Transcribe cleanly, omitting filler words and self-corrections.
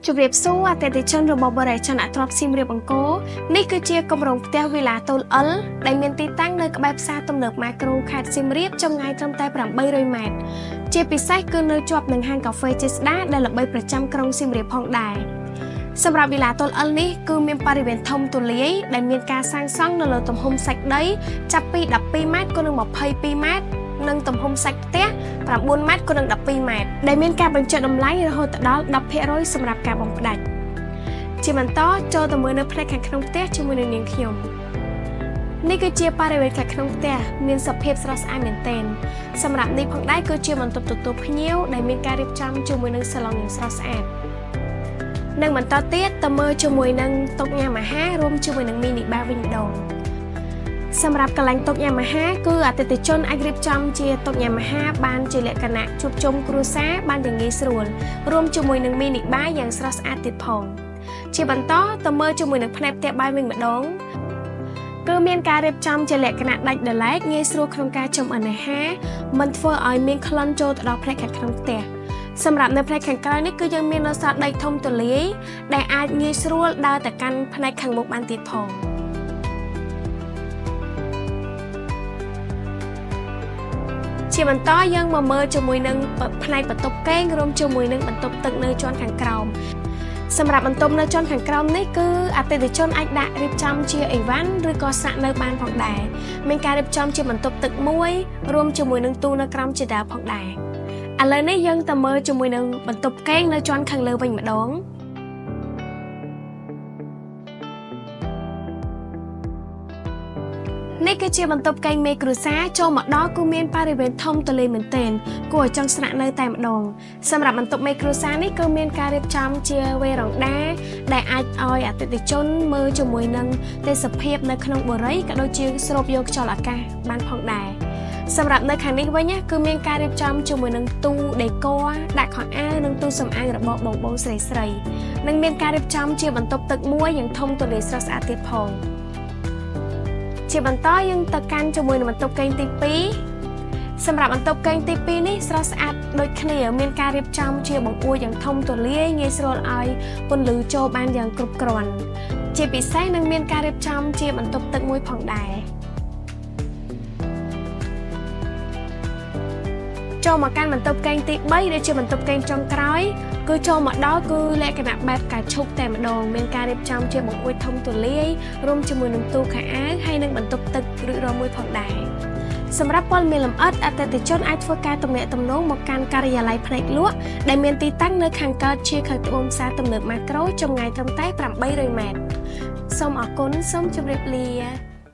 ជម្រាបសួរអតិថិជនរបស់បរិយាជនអទ្រព្យសៀមរាបអង្គរនេះគឺជាគម្រោងផ្ទះវីឡាតូលអិលដែលមានទីតាំងនៅក្បែរផ្សារទំនើបម៉ាក្រូខេត្តសៀមរាបចម្ងាយត្រឹមតែ800ម៉ែត្រជាពិសេសគឺនៅជាប់នឹងហាងកាហ្វេចេស្តាដែលល្បីប្រចាំក្រុងសៀមរាបផងដែរសម្រាប់វីឡាតូលអិលនេះគឺមានបរិវេណធំទូលាយដែលមានការសាងសង់នៅលើទំហំសាច់ដីចាប់ពី12ម៉ែត្រគុណនឹង22ម៉ែត្រនិងទំហំសាច់ផ្ទះ9ម៉ែត្រគុណនឹង12ម៉ែត្រដែលមានការបញ្ចុះតម្លៃរហូតដល់10%សម្រាប់ការបំផ្ដាច់ជាបន្តចូលទៅមើលនៅផ្នែកខាងក្នុងផ្ទះជាមួយនឹងនាងខ្ញុំនេះគឺជាបរិវេណខាងក្នុងផ្ទះមានសភាពស្រស់ស្អាតមែនទែនសម្រាប់នេះផងដែរគឺជាបន្ទប់ទទួលភ្ញៀវដែលមានការរៀបចំជាមួយនឹងសាឡុងយ៉ាងស្រស់ស្អាតនិងបន្តទៀតទៅមើលជាមួយនឹងតុញ៉ាំអាហាររួមជាមួយនឹងមីនីបាវិញម្ដងសម្រាប់កន្លែងតុញ៉ាំអាហារគឺអតិថិជនអាចរៀបចំជាតុញ៉ាំអាហារបានជាលក្ខណៈជួបជុំគ្រួសារបានយ៉ាងងាយស្រួលរួមជាមួយនឹងមីនីបាយ៉ាងស្រស់ស្អាតទៀតផងជាបន្តទៅមើលជាមួយនឹងផ្នែកផ្ទះបាយវិញម្ដងគឺមានការរៀបចំជាលក្ខណៈដាច់ដោយឡែកងាយស្រួលក្នុងការចម្អិនអាហារមិនធ្វើឲ្យមានក្លិនចូលទៅដល់ផ្នែកខាងក្នុងផ្ទះសម្រាប់នៅផ្នែកខាងក្រៅនេះគឺយើងមាននៅសល់ដីធំទូលាយដែលអាចងាយស្រួលដើរទៅកាន់ផ្នែកខាងមុខបានទៀតផងជាបន្តយើងមកមើលជាមួយនឹងផ្នែកបន្ទប់គេងរួមជាមួយនឹងបន្ទប់ទឹកនៅជាន់ខាងក្រោមសម្រាប់បន្ទប់នៅជាន់ខាងក្រោមនេះគឺអតិថិជនអាចដាក់រៀបចំជាអីវ៉ាន់ឬក៏ស្នាក់នៅបានផងដែរមានការរៀបចំជាបន្ទប់ទឹកមួយរួមជាមួយនឹងទូនៅក្រោមជាដើមផងដែរឥឡូវនេះយើងទៅមើលជាមួយនឹងបន្ទប់គេងនៅជាន់ខាងលើវិញម្ដងនេះគឺជាបន្ទប់គេងមេគ្រួសារចូលមកដល់គឺមានបរិវេណធំទូលាយមែនទែនគួរឲ្យចង់ស្នាក់នៅតែម្ដងសម្រាប់បន្ទប់មេគ្រួសារនេះគឺមានការរៀបចំជាវេរ៉ង់ដាដែលអាចឲ្យអតិថិជនមើលជាមួយនឹងទេសភាពនៅក្នុងបុរីក៏ដូចជាស្រូបយកខ្យល់អាកាសបានផងដែរសម្រាប់នៅខាងនេះវិញគឺមានការរៀបចំជាមួយនឹងទូដេក័រដាក់ខោអាវនិងទូសម្អាងរបស់បងបងស្រីៗនិងមានការរៀបចំជាបន្ទប់ទឹកមួយយ៉ាងធំទូលាយស្រស់ស្អាតទៀតផងជាបន្តយើងទៅកាន់ជាមួយនឹងបន្ទប់គេងទី2សម្រាប់បន្ទប់គេងទី2នេះស្រស់ស្អាតដូចគ្នាមានការរៀបចំជាបង្អួចយ៉ាងធំទូលាយងាយស្រួលឲ្យពន្លឺចូលបានយ៉ាងគ្រប់គ្រាន់ជាពិសេសនឹងមានការរៀបចំជាបន្ទប់ទឹកមួយផងដែរចូលមកកាន់បន្ទប់គេងទី3ដែលជាបន្ទប់គេងចុងក្រោយគឺចូលមកដល់គឺលក្ខណៈបែបកាឈូកតែម្ដងមានការរៀបចំជាបង្អួចធំទូលាយរួមជាមួយនឹងទូខោអាវហើយនិងបន្ទប់ទឹករួចរាល់មួយផងដែរសម្រាប់ព័ត៌មានលម្អិតអតិថិជនអាចធ្វើការទំនាក់ទំនងមកកាន់ការិយាល័យផ្នែកលក់ដែលមានទីតាំងនៅខាងកើតជាខាងត្បូងផ្សារទំនើបម៉ាក្រូចម្ងាយត្រឹមតែ800ម៉ែត្រសូមអរគុណសូមជម្រាបលា។